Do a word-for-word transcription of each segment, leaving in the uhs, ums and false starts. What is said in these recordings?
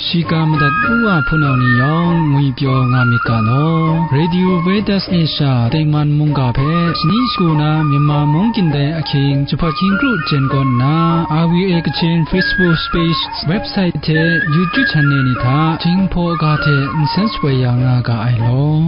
Shiga madat u wa hpunau ni yawng ngwi pyaw nga myit ga law. Radio Vedas Asia Taiman mungga hpe shani shagu na Myanmar mung kyin dai ahkying jahpat hkying kru jen kawn nna, R V A Kachin Facebook page, website hte YouTube channel ni hta Jinghpaw ga hte nsen shapoi ya nga ga ai law.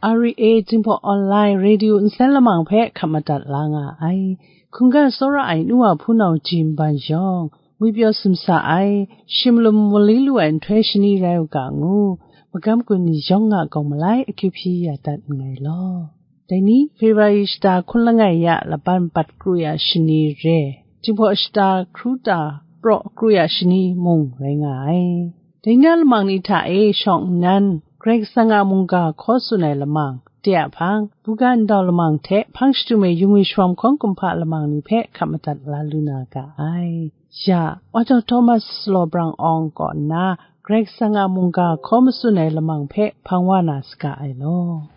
R V A Jinghpaw Online Radio nsen lamang hpe hkap madat la nga ai. Hkungga tsawra ai nu wa hpunau jin ban yawng, ngwi pyaw sumsa ai, shimlum mali lu ai nhtoi shani rai u ga ngu, magam gun ni yawng a gawng malai akyu hpyi ya dat nngai law. Dai ni, February shata hkun langai ya laban bat kru ya shani re, Jinghpaw shata hkru ta praw kru ya shani mung rai nga ai. Dai na lamang ni hta e shawng nnan, Karai Kasang a mungga hkaw tsun ai lamang, de a hpang, buga ndau lamang hte hpang shadum e yungwi sharawng hkawng kumhpa lamang ni hpe hkap madat la lu na ga ai. Ya, Author Thomas Law Brang Awng kaw nna, Karai Kasang a mungga hkaw matsun ai lamang hpe hpang wa na saga ai law.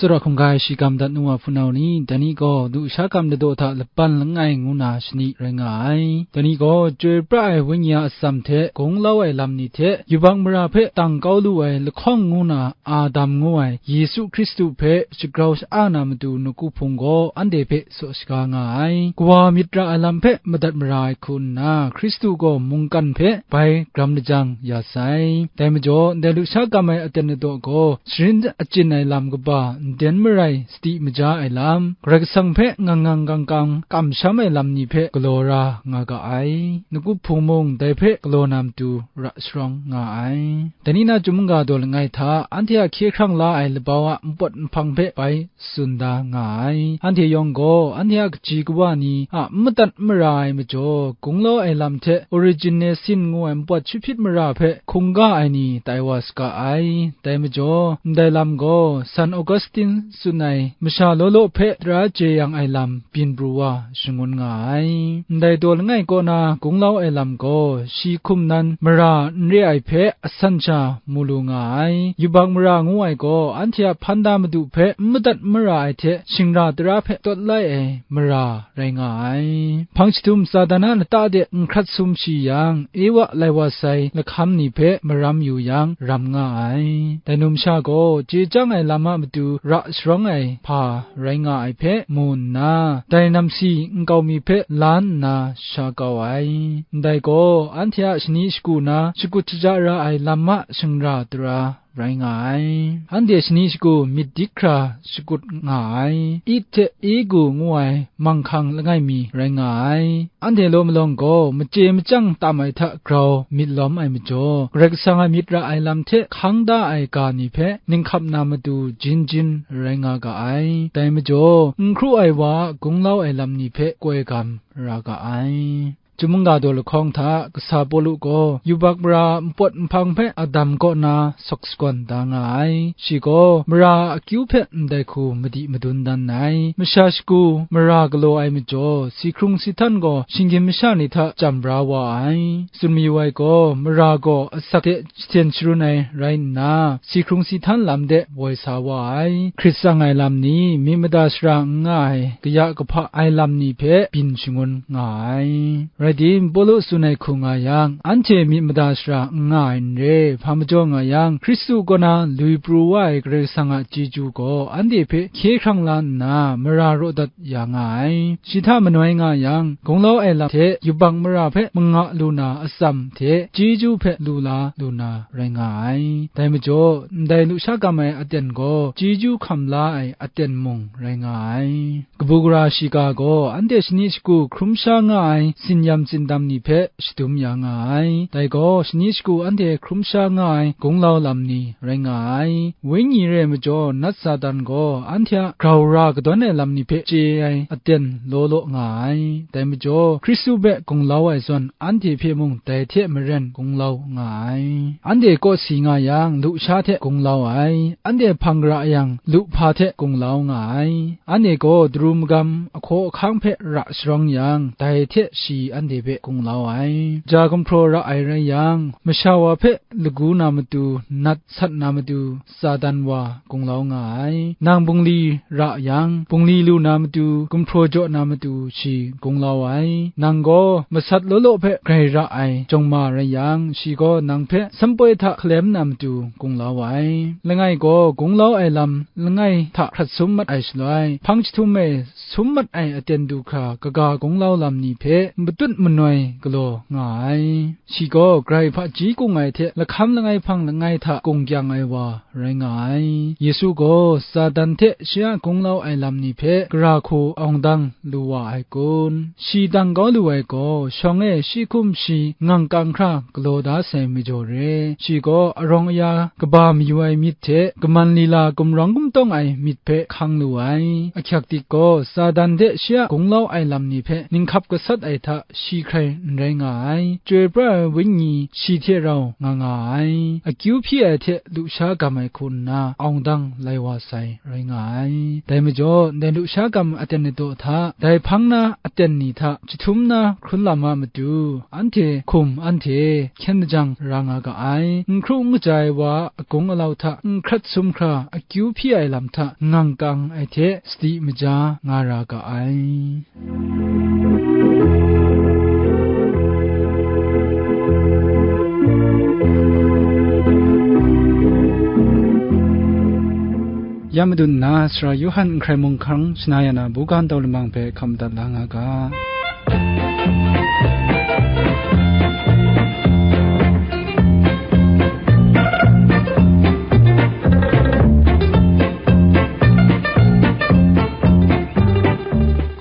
Sura hkungga ai shi gam dat nu wa hpunau ni, dai ni gaw lusha gam ladaw hta laban langai ngu na shani rai nga ai. Dai ni gaw Chyoi pra ai Wenyi a atsam hte gunglau ai lam ni hte yubak mara hpe tang kau lu ai lahkawng ngu na Adam ngu ai Yesu Hkristu hpe shagrau sha-a na matu nawku hpung gaw anhte hpe saw shaga nga ai. Kawa myit ra ai lam hpe madat mara ai hku nna, Hkristu gaw mungkan hpe bai gram lajang ya sai. Dai majaw, ndai lusha gam ai aten ladaw gaw, sharin achyin ai lam kaba, nden marai sadi maja ai lam, Karai Kasang hpe ngang ngang kang kang kamsham ai lam ni hpe galaw ra nga ga ai. Nawku hpung mung dai hpe galaw na matu ra sharawng nga ai. Dai ni na chyum mungga daw langai hta, anhte a hkye hkrang la ai labau a npawt nhpang hpe bai tsun da nga ai. Anhte yawng gaw, anhte a kaji kawa ni a n madat n mara ai majaw, gunglau ai lam hte Origenesin ngu ai npawt chyahpyit mara hpe hkungga ai ni tai wa saga ai. Dai majaw, ndai lam gaw San Augustin tsun ai masha law law hpe tara jeyang ai lam byin pru wa shangun nga ai. Ndai daw langai kaw na gunglau ai lam gaw, shi hkum nan mara n re ai hpe asan sha mu lu nga ai. Yubak mara ngu ai gaw, anhte a hpan da madu hpe n madat n mara ai hte shingra tara hpe tawt lai ai mara rai nga ai. Hpang jahtum Satan a lata de n hkrat sum shi yang, Ewa lai wa sai lahkam ni hpe maram yu yang, ram nga ai. Dai numsha gaw, chye chyang ai lam a matu ra sharawng ai hpa rai nga ai hpe mu nna, dai namsi nkau mi hpe la nna sha kau ai. Ndai gaw, anhte a shani shagu na shakut shaja ra ai lam a shingra tara rai nga ai. Anhte shani shagu myit dik hkra shakut nga ai. It hte Egu ngu ai manghkang langai mi rai nga ai. Anhte law malawng gaw, machye machyang tam ai hta grau myit lawm ai majaw, Karai Kasang a myit ra ai lam hte hkang da ai ga ni hpe ninghkap na matu jin jin rai nga ga ai. Dai majaw, n hkru ai wa a gunglau ai lam ni hpe koi gam ra ga ai. Chyum mungga daw lahkawng hta kasa Pawlu gaw yubak mara npawt nhpang hpe Adam kaw na sawk sagawn da nga ai. Shi gaw mara a akyu hpe ndai hku madi madun dan ai. Masha shagu mara galaw ai majaw, si hkrung si htan gaw shinggyim masha ni hta jam bra wa ai. Tsun mayu ai gaw, mara gaw asak hte jahten sharun ai rai nna, si hkrung si htan lam de woi sa wa ai. Hkrit tsang ai lam ni, myit mada shara n nga ai, kaya kahpa ai lam ni hpe byin shangun nga ai. Rai tim, Pawlu tsun ai hku nga yang, anhte myit mada shara n nga ai n re, hpa majaw nga yang, Hkristu kaw na lui pru wa ai Karai Kasang a chyeju gaw anhte hpe hkye hkrang la nna, mara raw dat ya nga ai. Shi hta manoi nga yang, gunglau ai lam hte yubak mara hpe manga lu na atsam hte chyeju hpe lu la lu na rai nga ai. Dai majaw, ndai lusha gam ai aten gaw chyeju hkam la ai aten mung rai nga ai. Kabu gara shiga gaw anhte shani shagu hkrum sha nga ai tsin-yam tsindam ni hpe shadum ya nga ai. Dai gaw shani shagu anhte hkrum sha nga ai gunglau lam ni rai nga ai. Wenyi re ai majaw, nat Satan gaw anhte a grau ra kadawn ai lam ni hpe chye ai aten law law nga ai. Dai majaw, Hkristu hpe gunglau ai zawn, anhte hpe mung dai hte maren gunglau nga ai. Anhte kawsi nga yang, lusha hte gunglau ai. Anhte hpang gara yang, luhpa hte gunglau nga ai. Anhte gaw daru magam ahkaw ahkang hpe ra sharawng yang, dai hte shi anhte hpe gunglau ai. Ja gumhpraw ra ai rai yang, masha wa hpe lagu na matu, nat sat na matu, Satan wa gunglau nga ai. Nang bungli ra yang, bungli lu na matu, gumhpraw jaw na matu, shi gunglau ai. Nang gaw masat law law hpe grai ra ai jawng ma rai yang, shi gaw nang hpe sampoi hta hkalem na matu gunglau ai. Langai gaw gunglau ai lam langai hta hkrat sum mat ai shaloi, hpang jahtum e sum mat ai aten du hkra kaga gunglau lam ni hpe matut manoi galaw nga ai. Shi gaw grai hpaji kung ai hte lahkam langai hpang langai hta kung kyang ai wa rai nga ai. Yesu gaw Satan hte shi a gunglau ai lam ni hpe gara hku awng dang lu wa ai kun? Shi dang kau lu ai gaw, shawng e shi hkum shi ngang kang hkra galaw da sai majaw re. Shi gaw arawng aya kaba mayu ai myit hte kaman lila gumrawng gumtawng ai myit hpe hkang lu ai. Ahkyak dik gaw, Satan hte shi a gunglau ai lam ni hpe ninghkap gasat ai hta shi hkrai n rai nga ai. Chyoi pra ai Wenyi shi hte rau nga nga ai. Akyu hpyi ai hte lusha gam ai hku nna awng dang lai wa sai rai nga ai. Dai majaw, dai lusha gam aten ladaw hta, dai hpang na aten ni hta jahtum na hkrun lam a matu, anhte hkum anhte hkyen lajang ra nga ga ai. N hkru n kaja ai wa a agung alau hta n hkrat sum hkra akyu hpyi ai lam hta ngang kang ai hte sadi maja nga ra ga ai. Ya madun nna, Sara Yawhan n hkrai mung hkang shana ya na, buga ndau lamang hpe hkam dat la nga ga.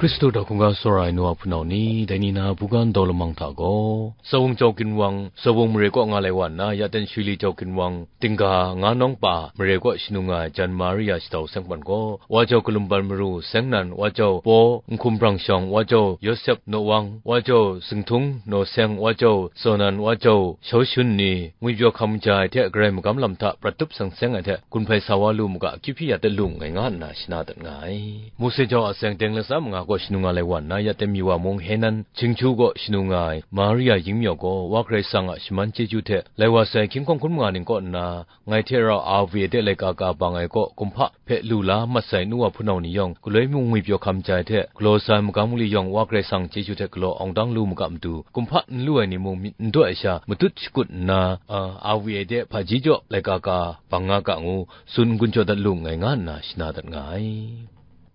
Hkristu hta hkungga tsawra ai nu a hpunau ni, dai ni na buga ndau lamang hta gaw, Sawung Jau Ginwang, Sawung mare kaw nga lai wa nna, ya ten Shili Jau Ginwang, Dingga nga nawng pa mare kaw shanu nga ai Jan Maria Shadau Sengpan gaw, wa jau Kalumpan Maru Sengnan, wa jau Paw Nhkum Brang Shawng, wa jau Yawsep Nawwang, wa jau Zingthung Naw Seng, wa jau Sawnan, wa jau Shau Shun ni ngwipyaw hkam ja ai hte, Karai magam lam hta prat tup seng seng ai hte, gun hpai sa wa lu mu ga, akyu hpyi ya dat lu nngai nga nna shana dat nga ai. Mose jau a seng teng latsa manga kaw shanu nga lai wa nna, ya ten mi wa mung Henan Chingchu kaw shanu nga ai Maria Yingmyaw gaw, Wa Karai Kasang a shaman chyeju hte, lai wa sai hkying hkawng hkun manga ning kaw nna, ngai hte rau A V A de laika ka bang ai kaw kumhpa hpe lu la mat sai nu wa hpunau ni yawng, galoi mung ngwipyaw hkam jai hte galaw sa ai magam mali yawng, Wa Karai Kasang chyeju hte galaw awng dang lu maga matu, kumhpa n lu ai ni mung myit n daw ai sha, matut shakut nna, a, A V A de hpaji jaw laika ka bang nga ga ngu, tsun n-gun jaw dat lu nngai nga nna shana dat nga ai.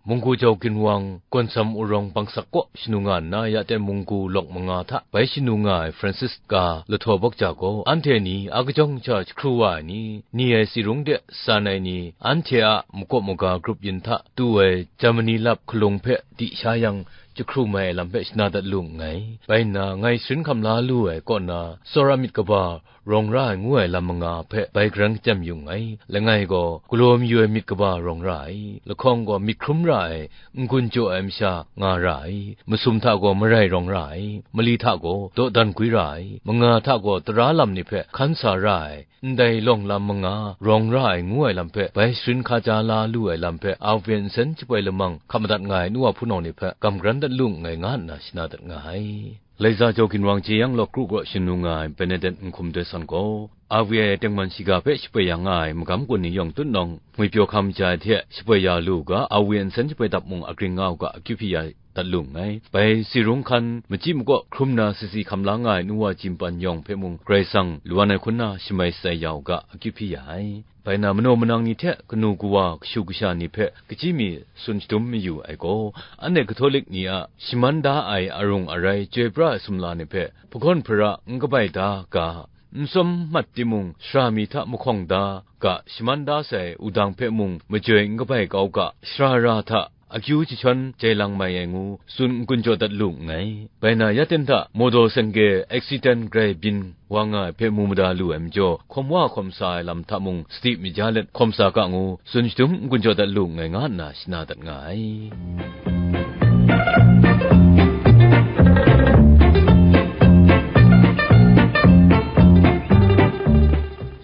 Munggu jau ginwang, Gawnsam Urawng Bangsak kaw shanu nga nna, ya ten munggu lawk manga hta bai shanu nga ai Francisca Lahtaw Bawkja gaw, anhte ni a kajawng sha jahkru wa ai ni, ni ai tsi rung de san ai ni, anhte a makaw maga grup yin hta tu ai Germany lap hkalung hpe di sha yang, jahkru mai ai lam hpe shana dat lu nngai. Bai nna, ngai sharin hkam la lu ai kaw na, tsawra myit kaba, rawng ra ai ngu ai lam manga hpe bai garan kachyem yu nngai. Langai gaw, galaw mayu ai myit kaba rawng ra ai, lahkawng gaw myit hkrum ra ai, n-gun jaw ai masha nga ra ai, masum hta gaw marai rawng ra ai, mali hta gaw dawdan gwi ra ai, manga hta gaw tara lam ni hpe hkan sa ra ai, ndai lawng lam manga rawng ra ai ngu ai lam hpe bai sharin hkaja la lu ai lam hpe, A V A nsen jaboi lamang hkap madat nga ai nu wa hpunau ni hpe gam garan dat lu nngai nga nna shana dat nga ai. Laiza jau ginwang jeyang lawk kru gaw shanu nga ai Benedict Nhkum Doi San gaw, A V A tengman shiga hpe shapoi ya nga ai magam kun ni yawng tutnawng, ngwipyaw hkam ja ai hte shapoi ya lu u ga, A V A nsen shapoi dap mung agring nga u ga, akyu hpyi ya dat lu nngai. Bai tsi rung hkan, machyi makaw hkrum na sasi hkam la nga ai nu wa jimpan yawng hpe mung, Karai Kasang lawan ai hkun na shamai shatsai ya u ga, akyu hpyi ya ai. Bai na, manaw manang ni hte kanu kawa, kashu kasha ni hpe kachyi mi tsun shadum mayu ai gaw, anhte Katolik ni a shaman da ai arung arai chyoi pra ai sumla ni hpe, hpagawn hpara n kabai da ga, n tsawm mat timung, sara mi hta mahkawng da ga, shaman da sai wudang hpe mung majoi n kabai kau ga, sara ra hta akyu jahtawn jai lang mai ai ngu, tsun n-gun jaw dat lu nngai. Bai na, ya ten hta mawdaw sengge accident grai byin wa nga ai hpe mu mada lu ai majaw, hkawm wa hkawm sa ai lam hta mung sadi maja let hkawm sa ga ngu, tsun shadum n-gun jaw dat lu nngai nga nna shana dat nga ai.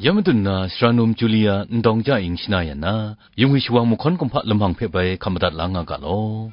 Ya madun na, Sara Num Julia n dawng ja ing shana yan na, Yingwi shawang mahkawn kumhpa lamang hpe bai hkam madat la nga ga law.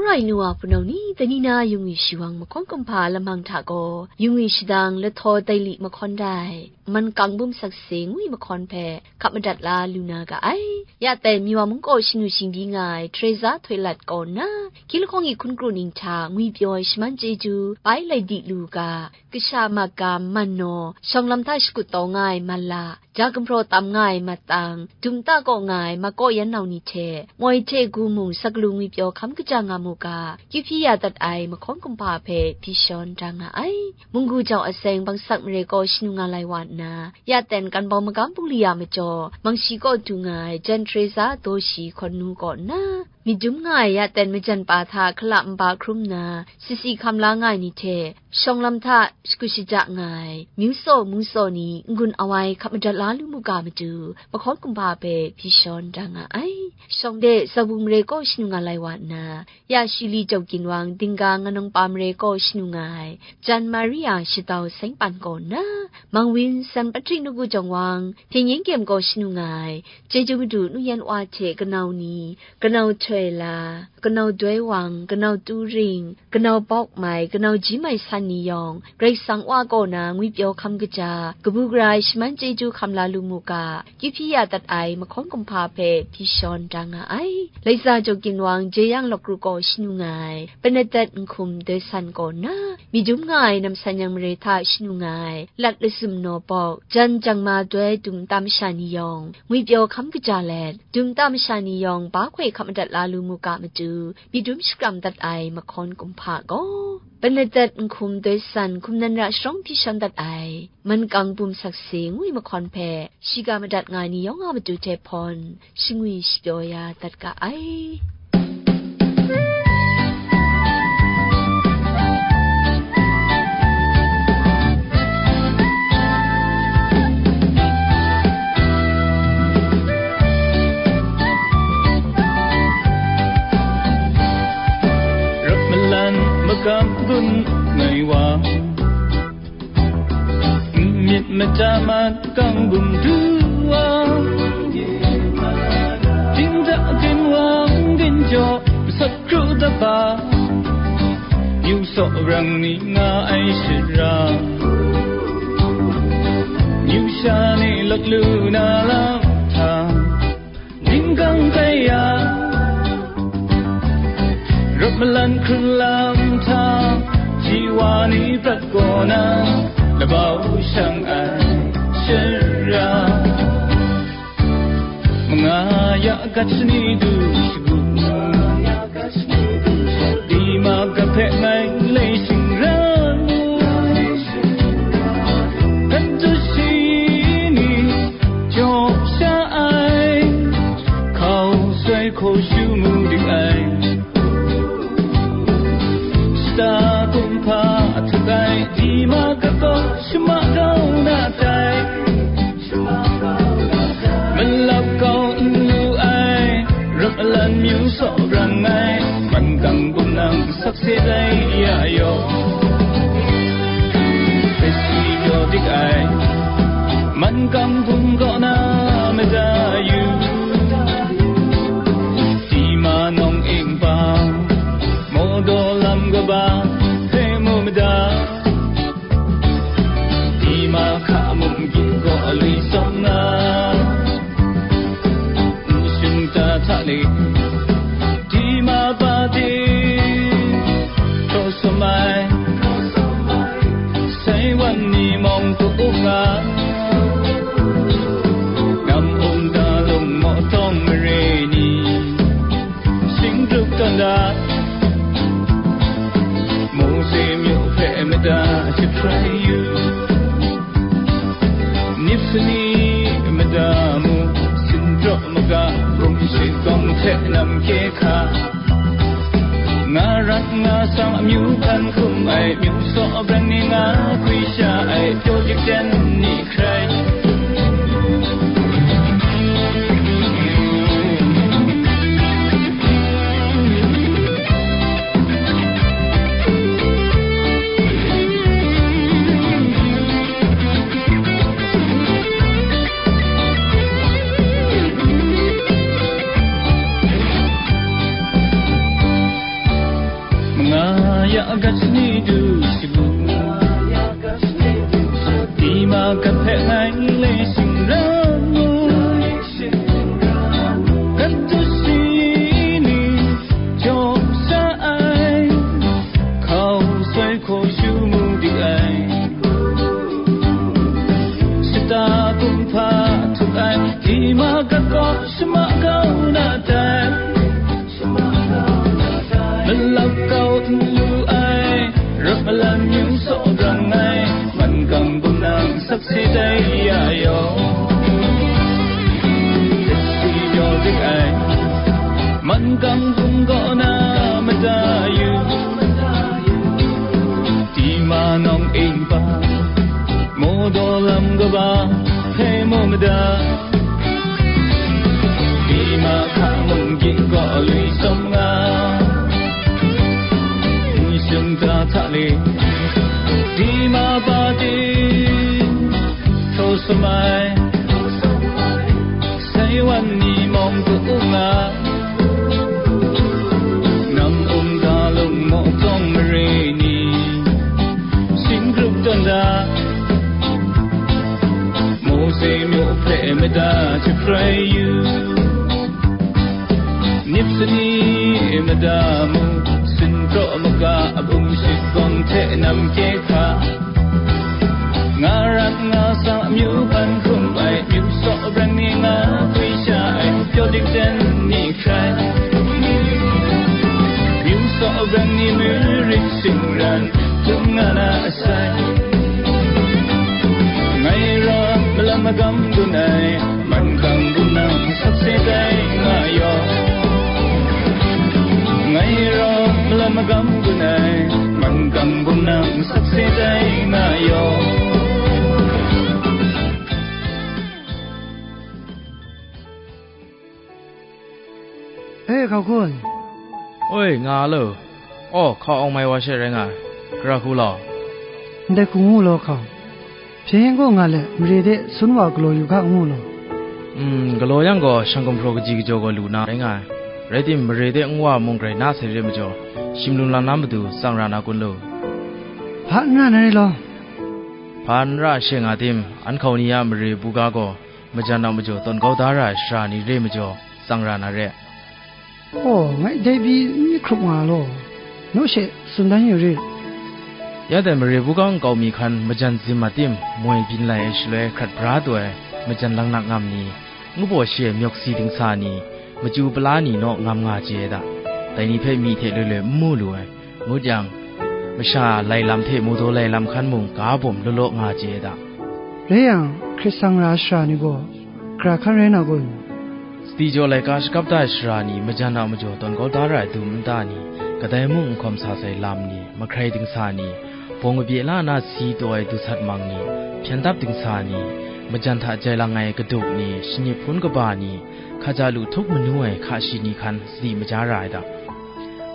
Ai nu wa hpunau ni, tani na yung wi shawang mahkawn kumhpa lamang hta gaw, yung wi shadang lahtaw daili mahkawn dai, man kang bum sakse ngwi mahkawn hpe hkap madat la lu na ga ai. Ya tai, Miwa mung kaw shanu shingbyi nga ai Teresa Htoi Lat kaw nna, hkying lahkawng e hkun kru ning hta ngwi pyaw ai shaman chyeju bai lai di lu ga, kasha magam, man naw, shawng lam hta shakut taw nga ai mala, ja gumhpraw tam nga ai matang, dum ta kaw nga ai makaw yan nau ni hte, moi hte gu mung saklung ngwi pyaw hkam kaja nga mu ga, kyu hpyi ya dat ai mahkawn kumhpa hpe hpyi shawn da nga ai. Munggu jau aseng bangsak mare kaw shanu nga lai wa nna, ya ten kan bau magam bungli ya majaw, mangshi kaw du nga ai jan Teresa daw shi hkawn nu kaw nna, myit dum nga ai ya ten majan pa hta hkala nba hkrum nna, sisi hkam la nga ai ni hte, shawng lam hta shakut shaja nga ai, myu saw mu saw ni n-gun awai hkap madat la lu mu ga matu, mahkawn kumhpa hpe hpyi shawn da nga ai. Shawng de Zabu mare kaw shanu nga lai wa nna, ya Shuli Jaw Ginwang Dingga Nganawng Pa mare kaw shanu nga ai, jan Maria Shadau Seng Pan kaw nna, Mang Win San Patrik Nawku Jawng Wang Hpyen Yen Kyem kaw shanu nga ai, chyeju madu nu yan wa hte kanau ni, kanau Htoi La, kanau Doi Wang, kanau Tu Ring, kanau Bawk Mai, kanau Ji Mai San ni yawng, Karai Kasang Wa kaw na ngwi pyaw hkam kaja, kabu gara ai shaman chyeju hkam la lu mu ga, kyu hpyi ya dat ai mahkawn kumhpa hpe hpyi shawn da nga ai. Laiza Jaw Ginwang Jeyang Lawk Kru kaw shanu nga ai, Panadat Nhkum Doi San kaw nna, myit dum nga ai namsan yang mare hta shanu nga ai, Lat Lazum Naw Bawk, jan Jangma Doi Dum Nta Masha ni yawng, ngwi pyaw hkam kaja let, dum nta masha ni yawng ba hkoi hkap madat la lu mu ga matu, myit dum shakram dat ai mahkawn kumhpa gaw, Panadat Nhkum Doi San hkum nan ra sharawng hpyi shawn dat ai, man kang bum sakse ngwi mahkawn hpe, shiga madat nga ai ni yawng a matu hte hpawn, shangwi shapyaw ya dat ga ai. Rap malan magam gun ngai wa, myit mata mat kang bum du wa, ding da din wa, din jaw masat kru da ba, yu saw rang ni nga ai shara, yu sha ni lak lu na lam hta, ningkang kaya, rap malan hkrun lam hta, ji wa ni prat kaw na, labau shang ai shara, manga ya gat shani du shagu, di ma ga hpe ngai lai shing ran mu, kan tu shi ni jaw sha ai, hkau sai hkaw shu mu dik ai, shata kumhpa a htuk ai, di ma ga gaw shama kau na tai, malap kau n lu ai, rap alan myu saw brang ai, man kang bum nang sakse dai ya yaw, hpe si pyaw dik ai, man kang bum kaw na mada yu, di ma nawng ing pa, maw daw lam kaba hpe mu mada, di ma hka mung yu gaw alwi tsawm nga, nshung ta hta ni, di ma pa de, hkraw sawm ai, sai wan ni mawng hku up nga, nam um da lung maw tawng mare ni, shingdup tawn da, Mose myu hpe mada jahprai yu, nip sani mada mu, sindraw maga, bum shigawng hte nam hkye hka, nga rat nga sang amyu hkan hkum ai, myu saw brang ni nga hkwi sha ai, pyaw dik jen ni hkrai. Ya gat ni du shibu, di ma gat hpe ngai le sing ra mu. Gat tu si ni jaw sa ai, hkau sai hkaw shu mu di ai. Shata kumhpa htuk ai, di ma gat gaw shama kau na tai. Malap kau n lu ai, rap malam yu saw brang ai, man gang bum nang sakse dai ya yaw. Kristi jaw dik ai, man gang bum gaw na mada yu. Di ma nawng e pa, maw daw lam kaba, hpe maw mada. Di ma hka mung ging gaw lui tsawm nga, nshung ta hta le, di ma ba ting, htaw sum ai, sai wan ni mawng ku u nga, nam um ga lung maw tawng mare ni, sing grup tawn da, Mose myu hpe mada jahprai yu, nip sani mada mu, sinpraw maga abung shit gawng hte nam kye hka, nga rat nga sa myu hpan hkrum ai, myu saw brang ni nga gwi sha ai, pyaw dik ten ni hkrai, myu saw brang ni marit shingran, htum nga na asai. Ngai rawng malam magam gun ai, man hkang bum nang sakse dai nga yaw. Ngai rawng malam magam gun ai, man hkang bum nang sakse dai nga yaw. E, hkau hkun. Oi, nga lo. Aw, hkau awng mai wa she rai nga ai. Gara hku law. Ndai hku ngu law, hkau. Hpyen yen gaw nga let, mare de sun wa galaw yu hka ngu law. Mm, galaw yang gaw, shang gumhpraw kaji kajaw gaw lu na rai nga ai. Rai tim, mare de nwa mung grai na sai re majaw, shim lung lam na matu tsang ra na kun lo. Hpa n ra na re law. Hpa n ra she nga tim, an hkau ni a mare buga gaw, majan a majaw tawn kau da ra ai shara ni re majaw, tsang ra na re. Aw, ngai dai pyi n myit hkrup nga law, naw she tsun dan yu rit. Ya dai mare buga nkau mi hkan majan zim a tim, moi byin lai ai shaloi hkrat bra taw ai, majan langnak ngam ni, ngu baw shi ai myawk si dingsa ni, machyu pala ni naw ngam nga chye ai da. Dai ni hpe myi hte loi loi n mu lu ai. Ngut yang, masha lai lam hte mawdaw lai lam hkan mung ga bawm law law nga chye ai da. Rai yang, hkrit sang ra shara ni gaw, gara hkan rai na kun? Sadi jaw laika shakap da ai shara ni, majan a majaw tawn kau da ra ai dum nta ni, kadai mung n hkawm sa sai lam ni, mahkrai dingsa ni, bawng kabye la na si taw ai du sat mang ni, hpyen dap dingsa ni, majan hta jai lang ai kaduk ni, shanip hpun kaba ni, hkaja lu htup manu ai hka shi ni hkan sadi maja ra ai da.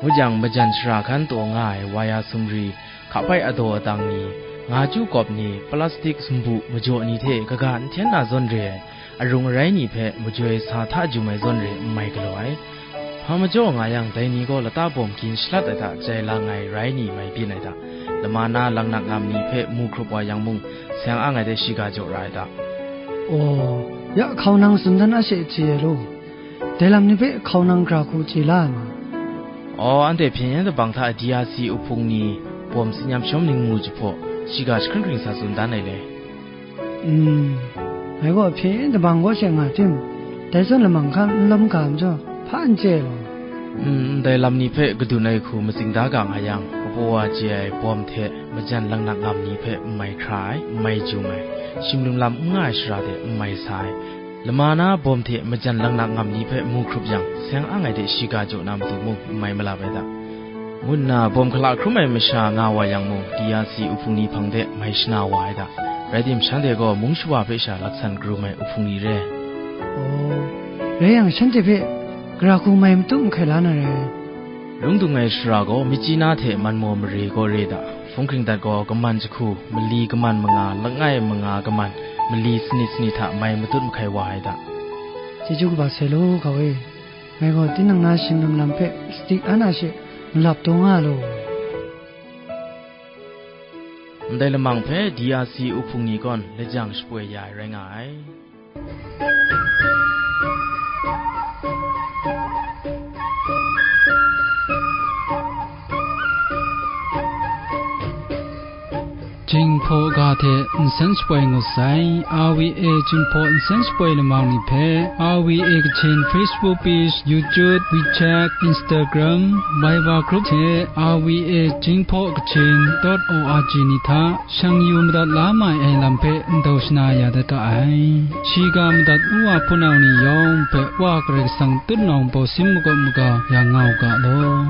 Ngut yang, majan shara hkan taw nga ai waya sumri, hkapai adaw adang ni, nga chyu kawp ni, plastik sumbu majaw ni hte kaga n hten na zawn re ai, arung arai ni hpe majoi sa hta jum ai zawn re n mai galaw ai. Hpa majaw nga yang, dai ni gaw lata bawm gin shalat ai hta jai lang ai rai ni mai byin ai hta, lama na langnak ngam ni hpe mu hkrup wa yang mung, seng ang ai de shiga jaw ra ai hta. Aw, ya hkau nang tsun dan a she chye ai law, dai lam ni hpe hkau nang gara hku chye la ai ma? Aw, anhte hpyen yen dabang hta D R C uhpung ni bawm tsin yam shawm ning mu jahpaw, shiga jahkring hkring sa tsun dan ai le. Mm, ngai gaw hpyen yen dabang gaw she nga tim, dai zawn lamang hkan n lawm ga majaw, hpa n chye law. Mm, ndai lam ni hpe kadun ai hku matsing da ga nga yang, kabaw wa chye ai bawm hte majan langnak ngam ni hpe n mai hkra ai, n mai jum ai, shim lung lam n nga ai shara de n mai sa ai, lama na bawm hte majan langnak ngam ni hpe mu hkrup yang, seng ang ai de shiga jaw na matu mung n mai malap ai da. Ngu nna bawm hkala hkrum ai masha nga wa yang mung, D R C uhpung ni hpang de mai shana wa ai da. Rai tim, shanhte gaw mung shawa hpe sha laksan karum ai uhpung ni re. Aw, rai yang, shanhte hpe gara hku mai matut mahkai la na rai. Lung dung ai shara gaw Myitkyina hte Manmaw mare gaw re da. Hpung hkring dat gaw kaman jahku, mali kaman manga, langai manga kaman, mali sanit sanit hta mai matut mahkai wa ai da. Chyeju kaba sai law, hkau e. Ngai gaw tinang na shing lam lam hpe sadi an a she malap taw nga law. Ndai lamang hpe D R C uhpung ni gawn lajang shapoi ya ai rai nga ai. Jinghpaw ga hte nsen shapoi ngut sai, R V A Jinghpaw nsen shapoi lamang ni hpe, R V A Kachin Facebook page, YouTube, WeChat, Instagram, Viber group hte R V A Jinghpaw Kachin dot O R G ni hta shang yu madat la mai ai lam hpe ndau shana ya dat ga ai. Shiga madat ngu wa hpunau ni yawng hpe Wa Karai Kasang tutnawng pawsim makawp maga ya nga u ga law.